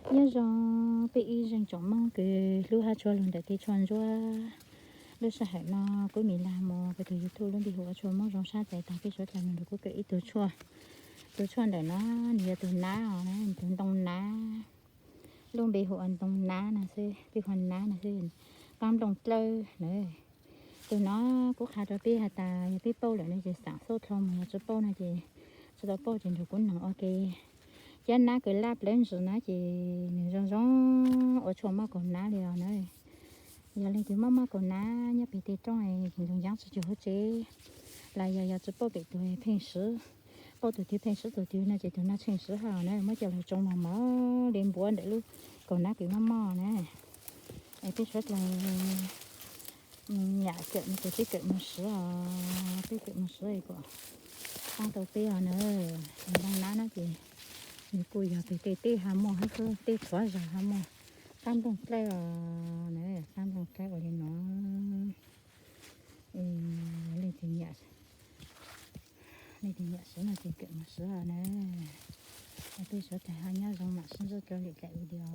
Nyob zoo peb ib zeej tsoom Hmoob kws hlub hab tshua lug ntawm kev tshuaj ntsuab. Lub sij hawm no kuv Mis Lag Mus kuv tus YouTube lub npe hu ua Tshua Moob Zoo Sab Tais tas peb suav dlawg nrug kuv kawm ib tug tshuaj. Tus tshuaj ntawm no nws yog tus nab os, tus ntoo nab. Lub npe hu ua ntoo nab no xwb, peb hu ua nab no xwb, qaab nplooj dlawb na. Tus no kuv qha rua peb has tas yog peb paub lawm no ces xaam xub dlhau mus, yog tsi paub no ces tsi tau paub ces nrug kuv noog ua ke. Cov nab kws laj plawv ntsis na ces nws zoo zoo ua tshuaj mob kaus nab li os na. Yog leej twg mob mob kaus nab nyob peg tej roob es ntxoov yaav tsi tug hauv tsev, los yog yog tsi paub pem tus pheej swv, paub tus twg pheej swv tus twg no ces tus no tsheej swv hab na, muab coj lug tsoo mos mos li npuav ntawm lub kaus nab kws mob mob na. Es peb suav dlawg nyam kawm no ces peb kawm moog swv os, peb kawm moog swv kom paab tau peb os na. Ntoo nab no ces nws kuj yog peg tej teb hab muaj, hab tej txhuav zag hab muaj, qaab nplooj dlawb os na, qaab nplooj dlawb ua li no. Leej twg, leej twg nyam swv no ces kawm moog swv os na. Es peb suav dlawg hab nyob zoo, mam sib ntsib rua lwm daim video.